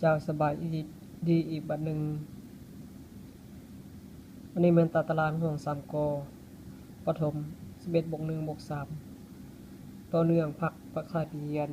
ເຈົ້າ ສະບາຍດີອີກບັດໜຶ່ງ. ອັນນີ້ແມ່ນຕາຕະລາງຫ້ອງສາມ ກ ປະຖົມ ສິບເອັດ ບວກ ໜຶ່ງ ບວກ ສາມ ຕໍ່ເນື່ອງພາກ ພາກທ້າຍປີຮຽນ.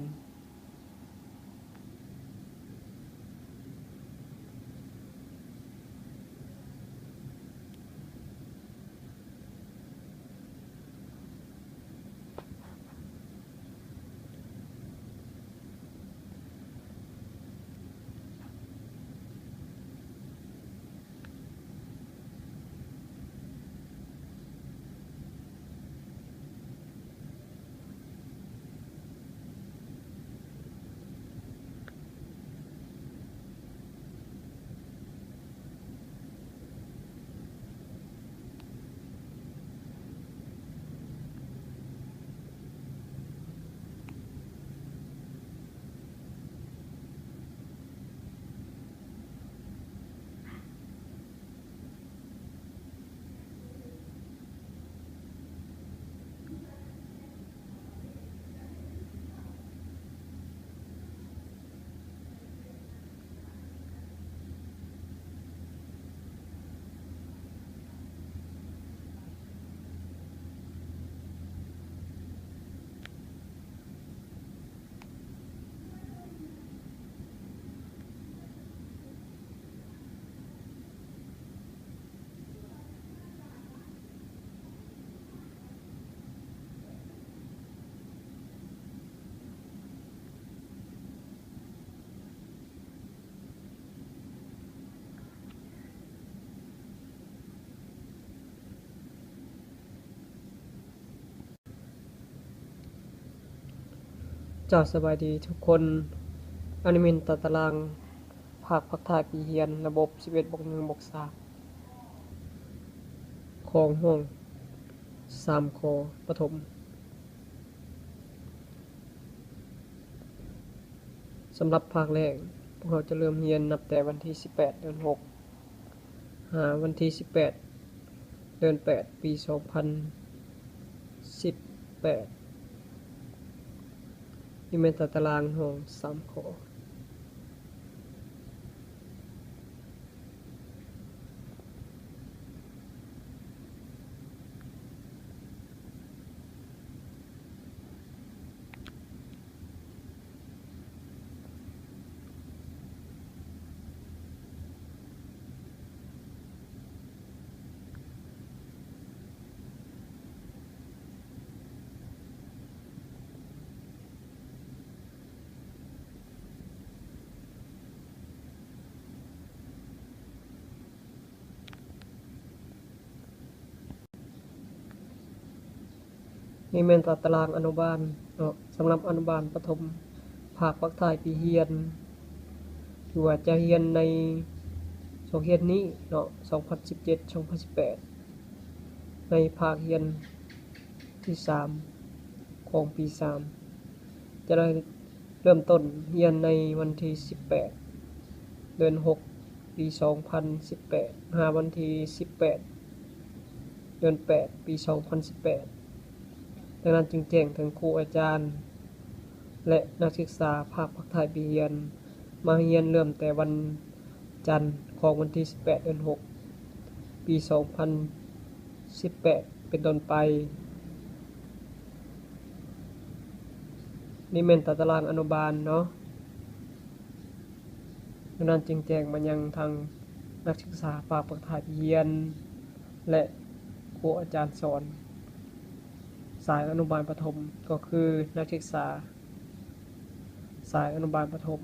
ເຈົ້າ ສະບາຍດີທຸກຄົນ. ອັນນີ້ແມ່ນຕາຕະລາງພາກ ພາກທ້າຍປີຮຽນ ລະບົບ ສິບເອັດ ບວກ ໜຶ່ງ ບວກ ສາມ ຂອງຫ້ອງສາມ ກ ປະຖົມ. ສຳລັບພາກແລກ, ພວກເຮົາຈະເລີ່ມຮຽນນັບແຕ່ວັນທີ ສິບແປດ ເດືອນ ຫົກ ຫາວັນທີ ສິບແປດ ເດືອນ ແປດ ປີ ສອງພັນສິບແປດ. ນີ້ແມ່ນຕາຕະລາງຫ້ອງສາມ ກ. ນີ້ແມ່ນຕາຕະລາງອະນຸບານເນາະ, ສຳລັບອະນຸບານປະຖົມ ພາກ ພາກທ້າຍປີຮຽນ ທີ່ວ່າຈະຮຽນໃນ ສອງຮຽນນີ້ເນາະ, ສອງພັນສິບເຈັດ ສອງພັນສິບແປດ ໃນພາກຮຽນທີສາມ ຂອງປີສາມ ຈະໄດ້ເລີ່ມຕົ້ນຮຽນໃນວັນທີ ສິບແປດ ເດືອນ ຫົກ ປີ ສອງພັນສິບແປດ ຫາວັນທີ ສິບແປດ ເດືອນ ແປດ ປີ ສອງພັນສິບແປດ. ດັ່ງນັ້ນຈຶ່ງແຈ້ງເຖິງຄູອາຈານ ແລະ ນັກສຶກສາພາກ ພາກທ້າຍປີຮຽນ ມາຮຽນເລີ່ມແຕ່ວັນຈັນຂອງວັນທີ ສິບແປດ ເດືອນ ຫົກ ປີ ສອງພັນສິບແປດ ເປັນຕົ້ນໄປ. ນີ້ແມ່ນຕາຕະລາງອະນຸບານເນາະ. ດັ່ງນັ້ນຈຶ່ງແຈ້ງມາຍັງທາງນັກສຶກສາພາກ ພາກທ້າຍປີຮຽນ ແລະ ຄູອາຈານສອນສາຍອະນຸບານປະຖົມ ກໍຄືນັກສຶກສາສາຍອະນຸບານປະຖົມ